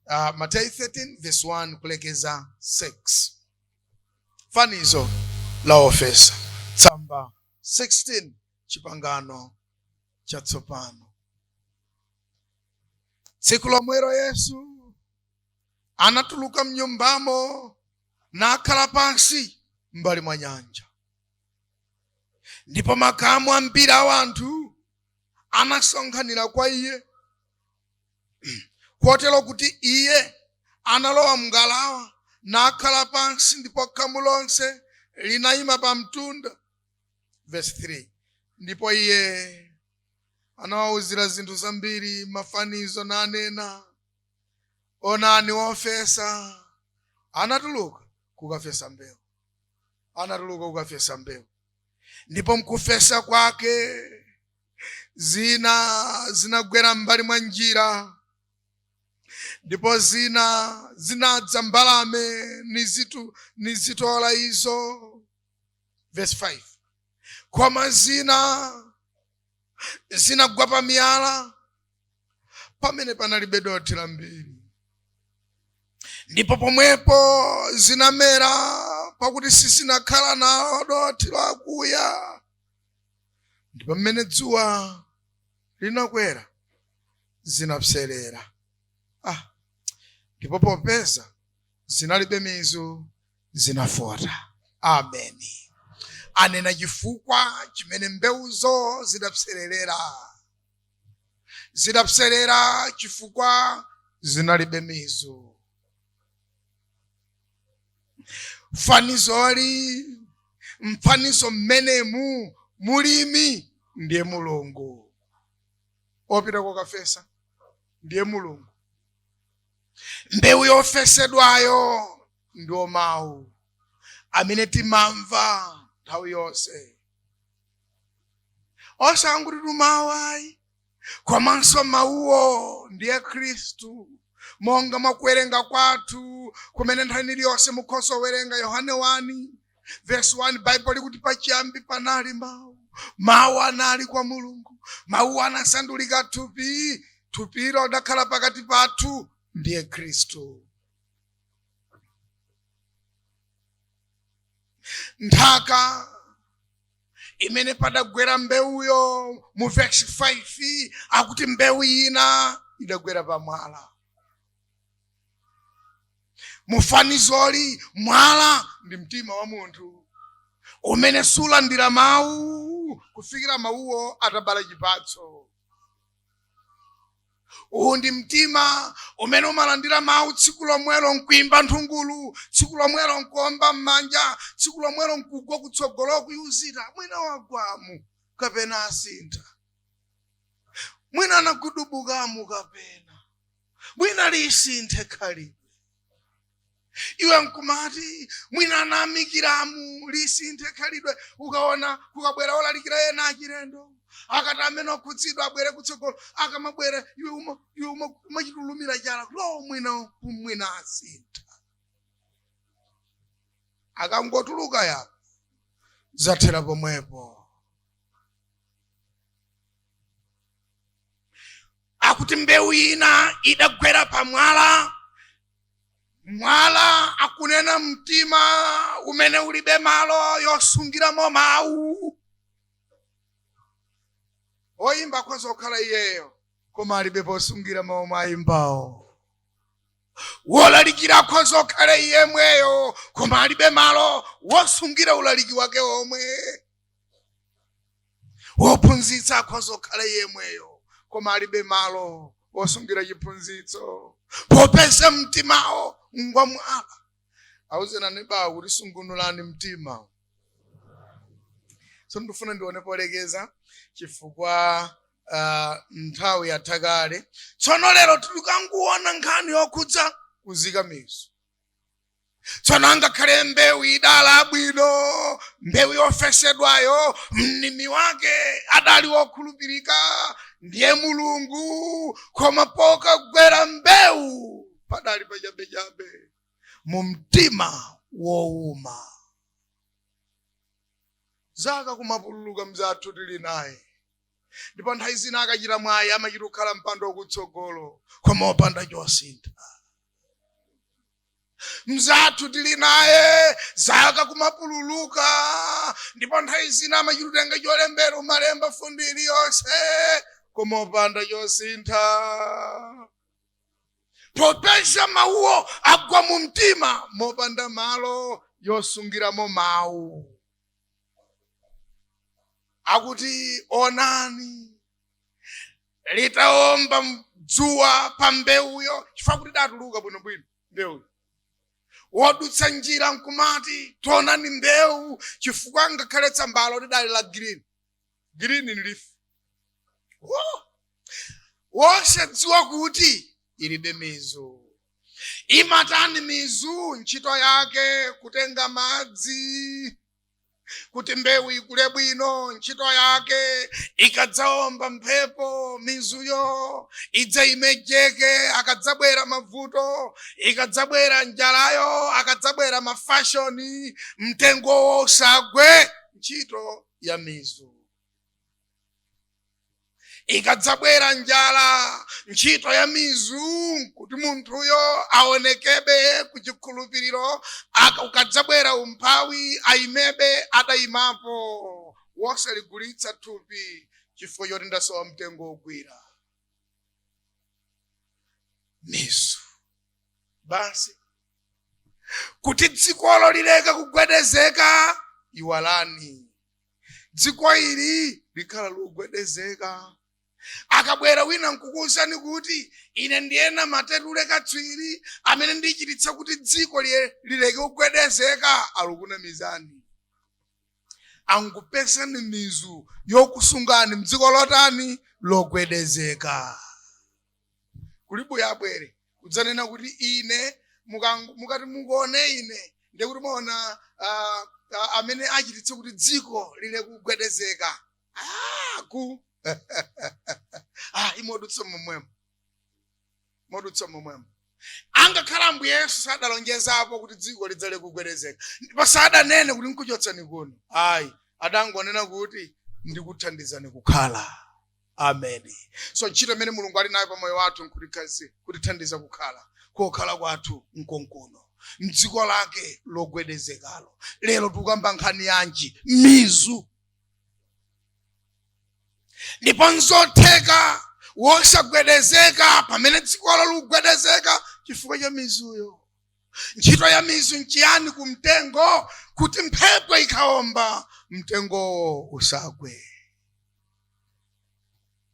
Mateyu 13 verse 1 kulekeza 6. Fanizo la wofesa, tsamba 16, Chipangano Chatsopano. Tsiku lomwelo Yesu anatuluka mnyumbamo nakhala pansi m'mbali mwa nyanja. Ndipo makamu ambiri a anthu anasonkhanira kwa iye, kotero kuti iye analowa mngalawa nakhala pansi, ndipo khamu lonse linayima pa mtunda. Verse 3, ndipo iye anawawuzira zinthu zambiri mafanizo, nanena: Onani, wofesa anatuluka kukafesa mbewu. Anatuluka kukafesa mbewu. Ndipo mkufesa kwake zina zinagwera m'mbali mwa njira, ndipo zina zinadza mbalame nizitola izo. Verse 5, koma zina zinagwa pa miyala pamene panalibe dothi lambiri, ndipo pomwepo zinamera, pakuti sizinakhala nalo dothi lakuya. Ndipo mmene dzuwa linakwera zinapserera, ndipo popeza zinalibe mizu zinafota. Ameni. Anena chifukwa chimene mbewuzo zidapsererera. Zidapserera chifukwa zinalibe mizu. Fanizoli, mfanizo mmenemu mulimi ndiye Mulungu, opita kokafesa ndiye Mulungu, mbewu yofesedwayo ndiwo mawu amene timamva nthawi yonse. Osanguti mawu ayi, komanso mawuwo ndiye Khristu, monga mwakuwerenga kwathu kumene nthawi iliyonse mukhoza kuwerenga Yohane 1 verse 1. Baibulo likuti pachiyambi panali mawu, mawu anali kwa Mulungu, mawu anasandulika thupi, thupilo lidakhala pakati pathu, ndiye Khristu. Nthaka imene padagwera mbewuyo mu verse 5 akuti mbewu ina idagwera pamwala. Mufanizoli mwala ndi mtima wa munthu umene sulandira mawu kufikira mawuwo atabala chipatso. Uwu ndi mtima umene umalandira mawu tsiku lomwelo nkuimba nthungulu, tsiku lomwelo nkuomba m'manja, tsiku lomwelo nkugwa kutsogolo kuyuzira, mwina wagwamu kapena asintha, mwina anagudubukamu kapena mwina lisinthe khalidwe. Iwe nkumati mwina anamikiramu lisinthe khalidwe. Ukaona kukabwera olalikira ena achilendo, akati amene okhudzidwa abwere kutsogolo, akamabwera iwe umachitulumira chala lo, mwina mwina asintha. Akangotuluka yapo zathera pomwepo. Akuti mbewu ina idagwera pamwala. Mwala akunena mtima umene ulibe malo yosungiramo mawu. Oyimba akhoza kukhala iyeyo, koma alibe posungira mawu mwayimbawo. Wolalikira akhoza kukhala iyemweyo, koma alibe malo wosungira ulaliki wake omwe. Wophunzitsa akhoza kukhala iyemweyo, koma alibe malo wosungira chiphunzitso, popeza mtimawo ngwa mwala. Auzeni anebawo kuti sungunulani mtima. So ndifuna ndione polekeza chifukwa nthawi yatha kale. Tsono lero tikukanguona nkhani yokhudza kuzika mizu. Tsono angakhale mbewu idala bwino, mbewu yofesedwayo mlimi wake adali wokhulupirika, ndiye Mulungu, koma pokagwera mbewu padali pachabechabe mu mtima wowuma. Zaka kumapululuka mzathu tili naye, ndipo nthawi zina akachita mwayi amachita kukhala mpando wakutsogolo, koma opanda chosintha. Mzathu tili naye zaka kumapululuka, ndipo nthawi zina amachitutenga cholembera umalemba fundo iliyonse, koma opanda chosintha, popeza mawuwo agwa mu mtima mopanda malo yosungiramo mawu. Akuti onani, litaomba dzuwa pa mbewuyo, chifukwa kuti datuluka bwinobwino mbewuyo, wodutsa njira nkumati, "Tionani mbewu," chifukwa ngakhale tsambalo lidali la green, green in leaf. Oh! Wosadziwa kuti ilibe mizu. Imatani mizu? Ntchito yake kutenga madzi kuti mbewu ikule bwino. Ntchito yake, ikadzaomba mphepo, mizuyo idzayimejeke. Akadzabwera mavuto, ikadzabwera njalayo, akadzabwera mafashoni, mtengowo usagwe. Ntchito ya mizu. Ikadzabwera njala, ntchito ya mizu kuti munthuyo aonekebe ku chikhulupiriro. Ukadzabwera umphawi, ayimebe adayimapo, wosaligulitsa thupi chifukwa choti ndasowa mtengo wogwira. Mizu basi, kuti dzikolo lileke kugwedezeka. Iwalani, dziko ili likhala logwedezeka. Akabwera wina nkukuwuzani kuti ine ndiyena matetule katswiri amene ndichititsa kuti dziko lileke kugwedezeka, alukunamizani. Angupesani mizu yokusungani mdziko lotani? Logwedezeka. Kulibuya abwere kudzanena kuti ine mukati mukuone ine, ndekuti muona amene achititse kuti dziko lileke kugwedezeka. Ku imodutsa momwemo, modutsa momwemo. Angakhala Ambuye Yesu sadalonjezapo kuti dziko lidzale kugwedezeka, ndipo sadanene kuti nkuchotsani kuno, ayi. Adangonena kuti ndikuthandizani kukhala. Ameni. So ntchito imene Mulungu ali nayo pa moyo wathu nkutithandiza kukhala. Kokhala kwathu nkonkuno, mdziko lake logwedezekalo. Lero tikukamba nkhani yanji? Mizu. Ndipo nzotheka wosagwedezeka pamene dzikolo likugwedezeka, chifukwa cha mizuyo. Ntchito ya mizu nchiyani kumtengo? Kuti mphepo ikaomba, mtengowo usagwe.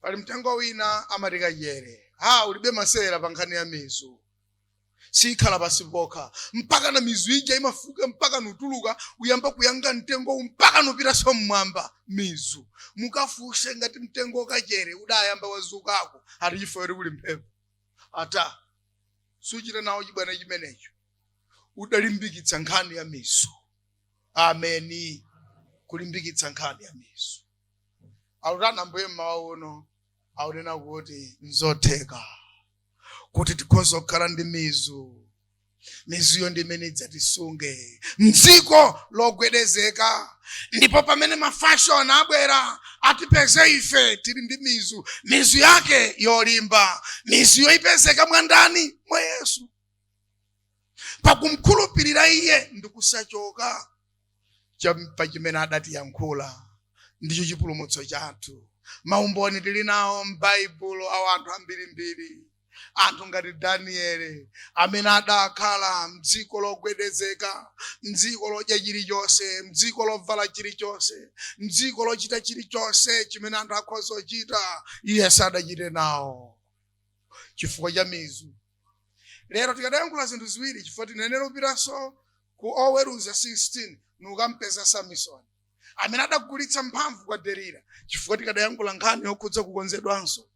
Pali mtengo wina amati kachere. Ha, ulibe masewera pa nkhani ya mizu. Sikhala pasi pokha, mpaka na mizu ija imafuka mpaka nutuluka, uyamba kuyanga mtengo mpaka nupitanso mmwamba. Mizu. Mukafuse ngati mtengo kachere udayamba wazukako, ati chifukwa kuti kuli mphepo. Ata suchita nawo chibwana chimenecho, udalimbikitsa nkhani ya mizu. Ameni. Kulimbikitsa nkhani ya mizu. Alutana Ambuye mmawa uno akunena kuti nzotheka kuti tikhoza kukhala ndi mizu. Mizuyo ndi imene idzatisunge mdziko logwedezeka, ndipo pamene mafashoni abwera, atipeze ife tili ndi mizu, mizu yake yolimba. Mizuyo ipezeka mwandani? Mwa Yesu, pakumkhulupirira iye ndikusachoka pa chimene adatiyankhula, ndicho chipulumutso chathu. Maumboni tili nawo m'Baibulo awo anthu ambirimbiri, anthu ngati Daniele amene adakhala mdziko logwedezeka, mdziko lodya chilichonse, mdziko lovala chilichonse, mdziko lochita chilichonse chimene anthu akhoza kuchita. Iye sadachite nawo chifukwa cha mizu. Lero tikadayankhula zinthu ziwiri, chifukwa tinenera kupitanso ku Oweruza 16, nukampeza Samson amene adagulitsa mphamvu kwa Delila, chifukwa tikadayankhula nkhani yokhudza kukonzedwanso,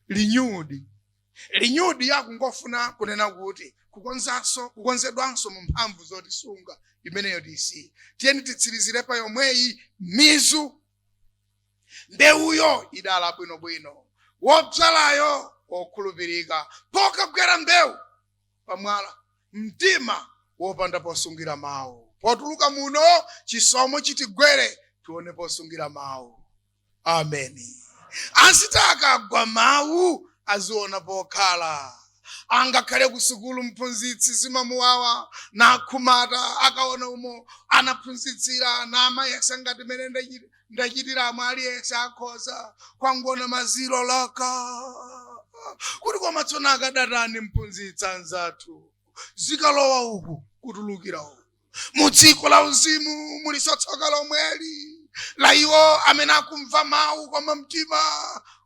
renewed. Renewed yakungofuna kunena kuti kukonzanso, kukonzedwanso mu mphamvu zotisunga. Imeneyo tisiye, tiyeni titsirizire pa yomweyi, mizu. Mbewuyo idala bwinobwino, wodzalayo wokhulupirika, pokagwera mbewu pamwala, mtima wopanda posungira mawu. Potuluka muno, chisomo chitigwere, tione posungira mawu. Ameni. Aziti akagwa mawu, aziona pokhala. Angakhale ku sukulu mphunzitsi zimamuwawa nakhumata akaona umo anaphunzitsira namayesa ngati mene ndachitiramo aliyense akhoza kwangona maziro laka kuti koma tsono akadatani mphunzitsi anzathu zikalowa uku kutulukira uku. Mu dziko la uzimu muliso tsoka lomweli la iwo amene akumva mawu koma mtima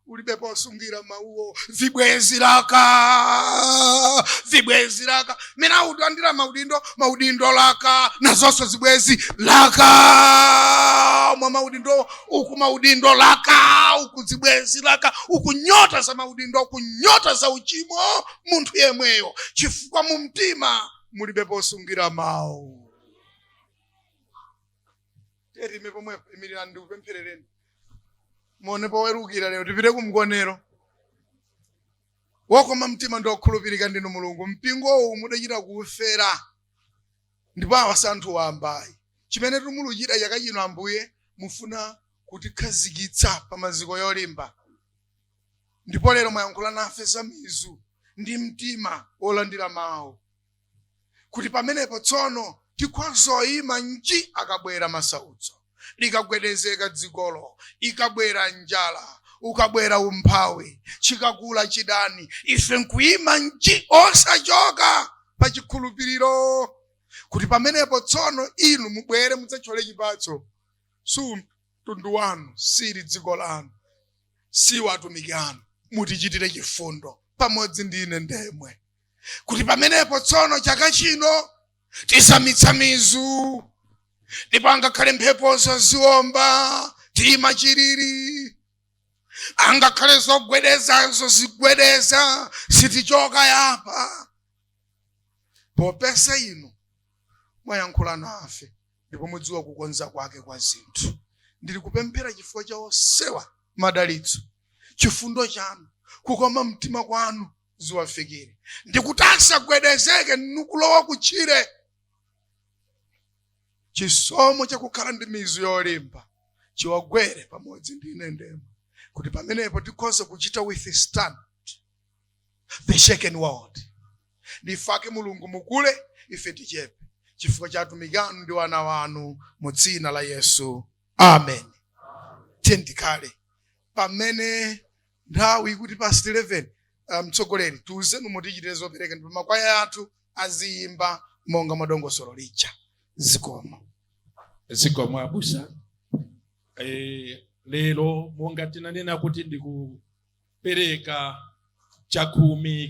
ulibe posungira mawuwo. Vibwezi laka, vibwezi laka mene aulandira maudindo, maudindo laka, nazonso zibwezi laka mwa maudindo uku, maudindo laka uku, zibwezi laka uku, nyota za maudindo uku, nyota za uchimo, munthu yemweyo, chifukwa mu mtima mulibe posungira mawu. Terime pomwepo, imirirani ndikupempherereni. Muone powerukira lero tipite kumgonero. Wokoma mtima ndi okhulupirika ndinu Mulungu. Mpingo uwu mudachita kuufera, ndipo awa si anthu wambayi. Chimene timuluchita chaka chino, Ambuye, mufuna kutikhazikitsa pa maziko yolimba, ndipo lero mwayankhula nafe za mizu ndi mtima wolandira mawu, kuti pamenepo tsono tikhozoyima nji akabwera masautso, likagwedezeka dzikolo, ikabwera njala, ukabwera umphawi, chikakula chidani, ife nkuyima nji osachoka pa chikhulupiriro, kuti pamenepo tsono inu mubwere mudzathyole chipatso. Si mtundu wanu, sili dziko lanu, si atumiki anu. Mutichitire chifundo pamodzi ndi ine ndemwe, kuti pamenepo tsono chaka chino tizamitsa mizu, ndipo angakhale mphepozo ziomba, tiyima chilili, angakhale zogwedezazo zigwedeza, sitichoka yapa, popeza inu mwayankhula nafe ndipo mudziwa kukonza kwake kwa zinthu. Ndili kupemphera chifukwa cha osewa, madalitso, chifundo chanu, kukoma mtima kwanu ziwafikire, ndikuti asagwedezeke nikulowa kutchire. Chisomo chakukhala ndi mizu yolimba chiwagwere pamodzi ndi ine ndemwe, kuti pamenepo tikhoza kuchita withstand the shaken world. Ndifake Mulungu mukule, ife tichepe, chifukwa cha atumiki anu ndi wana wanu, mu dzina la Yesu, amen. Tiye ndikhale pamene nthawi ikuti past 11. Mtsogoleri, tiuzeni mutichitire zopereka, ndipo makwaya athu aziyimba monga mwadongosolo lija. Zikomo. Zikomo, abusa. Lero monga tinanena kuti ndikupereka chakhumi.